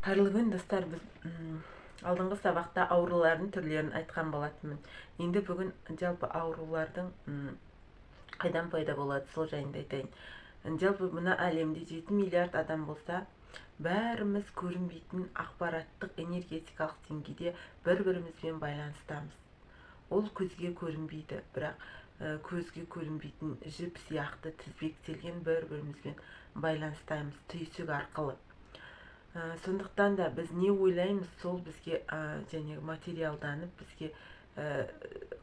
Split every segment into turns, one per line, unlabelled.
Қайырлы күн, достар. Біз алдыңғы сабақта аурулардың түрлерін айтқан болатынмын. Енді бүгін жалпы аурулардың қайдан пайда болады, сол жайында айтайын. Жалпы мына әлемде 7 миллиард адам болса, бәріміз көрінбейтін ақпараттық энергетикалық деңгейде бір-бірімізбен байланыстамыз. Ол көзге көрінбейді, бірақ көзге көрінбейтін жіп сияқты тізбектелген бір-бірімізбен байланыстаймыз түйсік арқылы. Сондықтан да біз не ойлаймыз, сол бізге және материалданып, бізге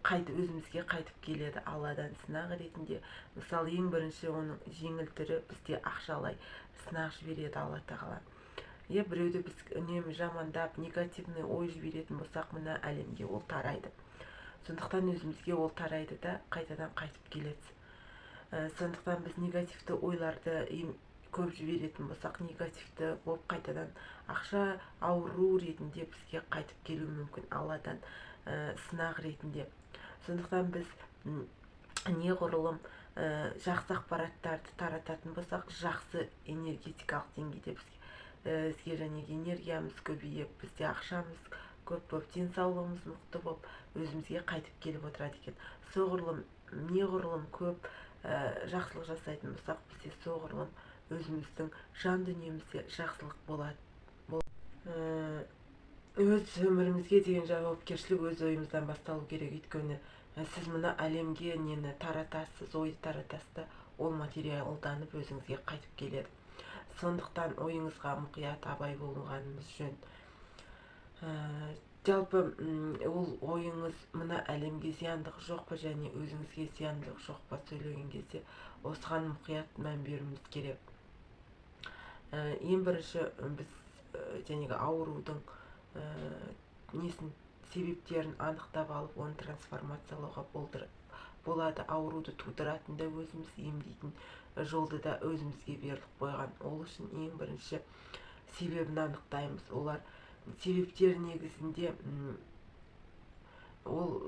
қайтып өзімізге қайтып келеді Алладан сынақ ретінде. Мысалы, ең бірінші оның жеңіл түрі бізде ақшалай сынақ жібереді Алла Тағала. Біреуді біз үнемі жамандап, негативный ой жіберетін болсақ, мына әлемге ол тарайды. Сондықтан өзімізге ол тарайды да қайтадан қайтып келеді. Сондықтан біз негативті ойларды көп жіберетін болсақ, негативті болып қайтадан ақша ауру ретінде бізге қайтып келуі мүмкін Алладан сынақ ретінде. Сондықтан біз неғұрлым жақсы ақпараттарды тарататын болсақ, жақсы энергетикалық деңгейде бізге және энергиямыз көбейіп, бізде ақшамыз көп болып, денсаулығымыз мықты болып, өзімізге қайтып келіп отырады екен. Соғұрлым неғұрлым көп жақсылық жасайтын болсақ, бізде соғұрлым өзіміздің жан дүниемізде жақсылық болады. Өз өмірімізге деген жауапкершілік өз ойымыздан басталу керек. Өйткені сіз мына әлемге нені таратасыз, ойды таратасыз да, ол материалданып өзіңізге қайтып келеді. Сондықтан ойыңызға мұқият абай болғанымыз жөн. Жалпы ол ойыңыз мына әлемге зияндық жоқ па және өзіңізге зияндық жоқ па сөйлеген кезде осыған мұқият мән беруіміз керек. Ең бірінші біз жәнегі аурудың несін, себептерін анықтап алып, оны трансформациялауға болады. Ауруды тудыратын да өзіміз, емдейтін жолды да өзімізге беріліп қойған. Ол үшін ең бірінші себебін анықтаймыз. Олар себептер негізінде ол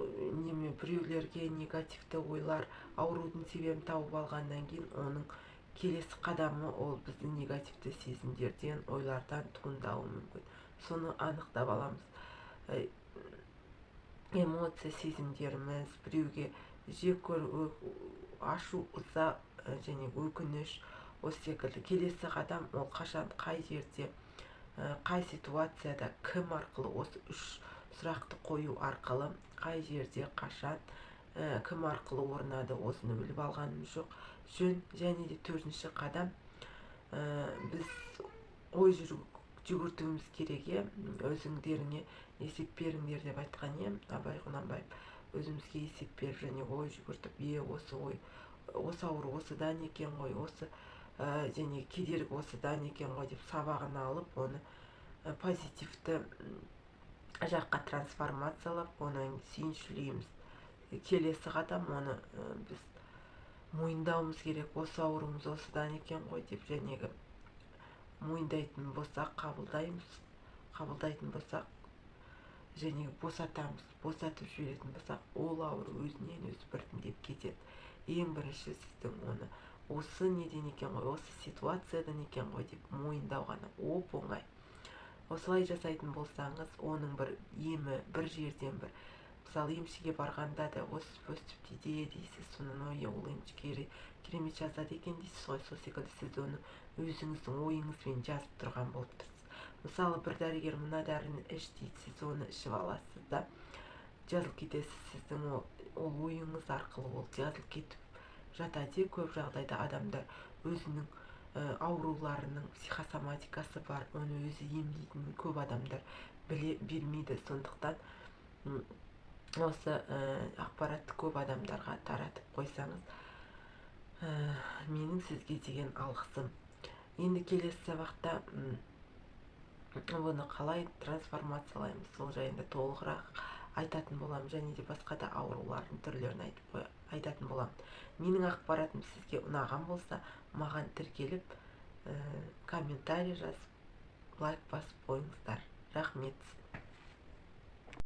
неме біреулерге негативті ойлар, аурудың себебін тауып алғаннан кейін оның келесі қадамы ол біздің негативті сезімдерден, ойлардан туындауы мүмкін. Соны анықтап аламыз. Эмоция сезімдеріміз, біреуге жек көру, ашу, ыза және өкініш, осы секілді. Келесі қадам ол қашан, қай жерде, қай ситуацияда, кім арқылы, осы үш сұрақты қою арқылы қай жерде, қашан, кім арқылы орнады, осыны біліп алғанымыз жоқ жөн. Және де төртінші қадам, біз ой жүгіртуіміз керек. Өзіңдеріңе есеп беріңдер деп айтқан Абай Құнанбаев. Өзімізге есеп беріп және ой жүгіртіп, осы ой, осы ауру осыдан екен ғой, осы және кедергі осыдан екен ғой деп сабағын алып, оны позитивті жаққа трансформациялап, оны сүйіншілейміз. Келесі қадам оны біз мойындауымыз керек, осы ауруымыз осыдан екен ғой деп жәнегі мойындайтын болсақ, қабылдаймыз, қабылдайтын болсақ және босатамыз, босатып жіберетін болсақ, ол ауру өзінен өзі біртіндеп кетеді. Ең бірінші сіздің оны осы неден екен ғой, осы ситуациядан екен ғой деп мойындау ғана оп-оңай. Осылай жасайтын болсаңыз, оның бір емі бір жерден бір, мысалы, емшіге барғанда да осы өстіп дейді дейсіз, сонан ой, ол емші керемет жазады екен дейсіз ғой. Сол секілді сіз оны өзіңіздің ойыңызбен жазып тұрған болып тұрсыз. Мысалы, бір дәрігер мына дәріні іш дейді, сіз оны ішіп аласыз да жазылып кетесіз. Сіздің ол ойыңыз арқылы ол жазылып кетіп жатады. Көп жағдайда адамдар өзінің ауруларының психосоматикасы бар, оны өзі емдейтін көп адамдар біле бермейді. Сондықтан осы ақпаратты көп адамдарға таратып қойсаңыз, менің сізге деген алғысым. Енді келесі сабақта бұны қалай трансформациялаймыз, сол жайында толығырақ айтатын боламын және де басқа да аурулардың түрлерін айтатын боламын. Менің ақпаратым сізге ұнаған болса, маған тіркеліп, комментарий жазып, лайк басып қойыңыздар. Рахмет.